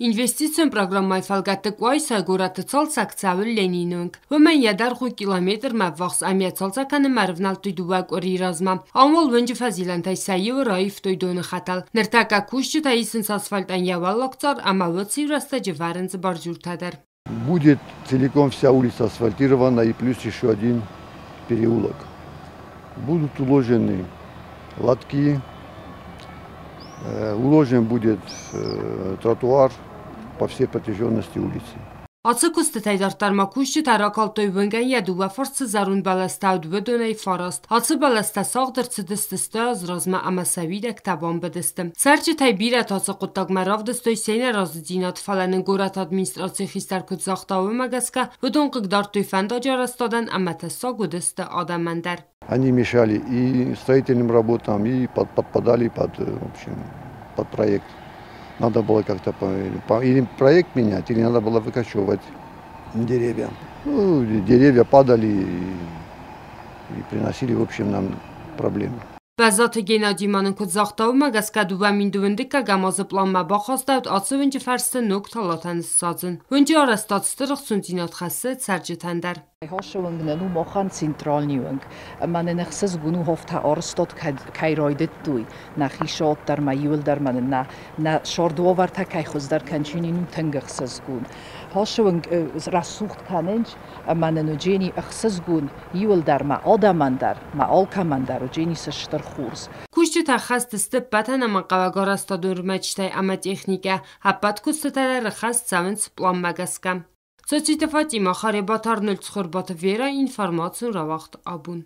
Инвестицион программӕйы фӕлгӕтты Къуайсайы горӕты цалцӕг цӕуы Ленины уынг. Уымӕн йӕ дӕргъ у километрмӕ ӕввахс ӕмӕ йӕ цалцӕг кӕнынмӕ ӕрывнӕлдтой дыууӕ къуырийы размӕ. Ам уал уынджы фӕзилӕнтӕй сӕ иуы раивтой доны хӕтӕл. Ныртӕккӕ кусджытӕ исынц асфальтӕн йӕ уӕллаг цъар ӕмӕ уыцы иу рӕстӕджы вӕрынц бордюртӕ дӕр. Будет целиком вся улица асфальтирована и плюс еще один переулок. Будут уложены лотки, уложен будет тротуар по всей протяженности улицы. Ацы куыстытӕй дарддӕр ма кусджытӕ ракалдтой уынгӕн йӕ дыууӕ фарсы зӕронд бӕлӕстӕ уыдонӕй фараст. Ацы бӕлӕстӕ сагъд ӕрцыдысты сты аз размӕ ӕмӕ сӕ уидӕгтӕ бамбыдысты. Цӕрджытӕй бирӕтӕ ацы хъуыддагмӕ равдыстой се нӕразыдзинад, фӕлӕ нын горӕты администрацийы хистӕр куыд загъта, уымӕ гӕсгӕ уыдон хъыгдардтой фӕндаджы арӕзтадӕн ӕмӕ тӕссаг уыдысты адӕмӕн дӕр. Они мешали и строительным работам, и подпадали под, в общем, под проект. Надо было как-то или проект менять, или надо было выкорчевывать деревья. Ну, деревья падали и приносили, в общем, нам проблемы. Бӕззаты Геннади ма нын куыд загъта, уымӕ гӕсгӕ 2012 азы пъланмӕ бахастӕуыд ацы уынджы фӕрсты ног талатӕ ныссадзын. Уынджы арӕзтад стыр ӕхцондзинад хӕссы цӕрджытӕн дӕр. Хосуынг нын у махӕн центральный уынг. Ӕмӕ нын ӕхсызгон у афтӕ арӕзтад кӕй райдыдтой. Нӕхи сад дӕр ма иуылдӕр ма нын нӕ сӕрдуавӕртӕ кӕй хуыздӕр кӕнын у тынг ӕхсызгон. Хосуынг рӕсугъд кӕнынц ӕмӕ нын уыджени ӕхсызгон иуылдӕр ма адӕмӕн дӕр, ма алкӕмӕн дӕр уыджени цы стыр хорз. Кусджытӕ хӕст сты ӕппӕт ӕнӕмӕнгхъӕуӕг арӕзтадон ӕрмӕджытӕй ӕмӕ техникӕ. Ӕппӕт куыстытӕ дӕр ӕххӕст цӕуынц пъланмӕ гӕсгӕ. Цоциты Фатимӕ, Харебаты Арнольд, Цхуырбаты Вера, информацион рауагъд Абон.